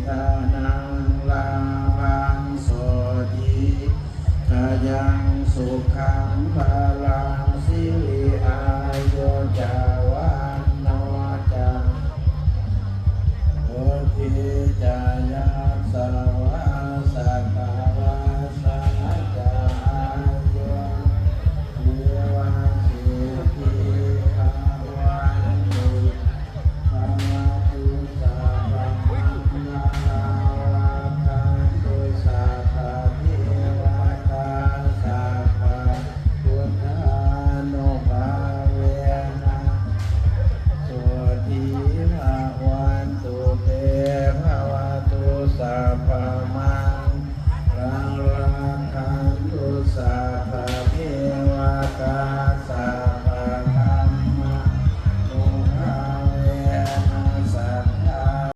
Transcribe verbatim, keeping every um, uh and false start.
Dhanaṃ lābhaṃ sotthi bhāgyaṃ sukhaṃ balaṃ siri āyu ca vaṇṇo ca sukhī ca yasavā satavassā ca āyū jīvasiddhī bhavantu. Bhavatu sabbamaṅgalaṃ rakkhantu sabbadevatā sabbabuddhānubhāvena sotthī bhavantu te. Bhavatu sabba